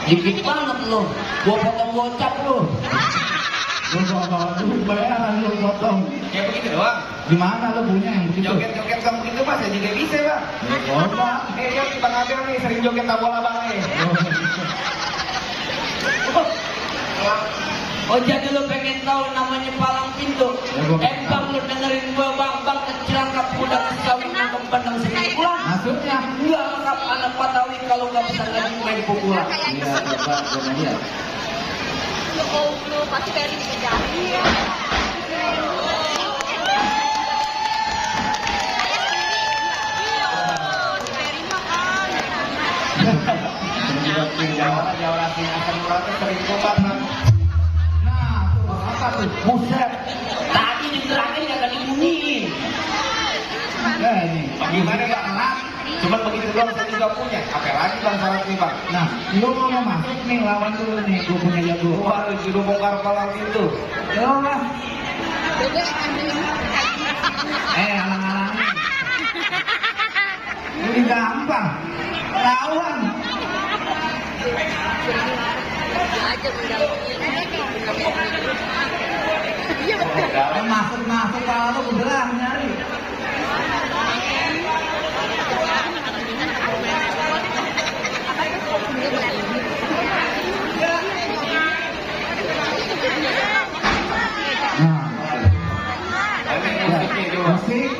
Dikit banget lo. Gua potong gocap lo. Lu bawa duit bayaran lu potong. Kayak begitu doang. Gimana lu punya yang begitu? Joget-joget kamu begitu mas, ya juga bisa bang. Coba. Lihat di Bang Abel nih, sering joget tak bola bang nih. Oh jadi lo pengen tahu namanya palang pintu? Bang lo dengerin gua bang kecil kap udah kawin nonton pandang pukulan. Maksudnya? Enggak lengkap anak Patawi kalau nggak bisa lagi main pukulan. Iya, coba gua lihat. Lu pasti dari kejadian. Jawa asal murahnya sering kombat bang. Nah, tuh apa tuh? Buset, tadi dibilangin ya gak dibunyiin. Nah, ini. Bagaimana bang? Cuman begitu doang saya juga punya. Apa lagi bang syarat nih bang? Nah, lu mau masuk nih lawan dulu nih, gua punya jago. Wah, juru bongkar palang pintu. Yo lah. Alang-alangin. Ini gampang. Lawan. Iya betul. Masuk kalau lu beneran nyari. Nah, Ini musiknya itu. musik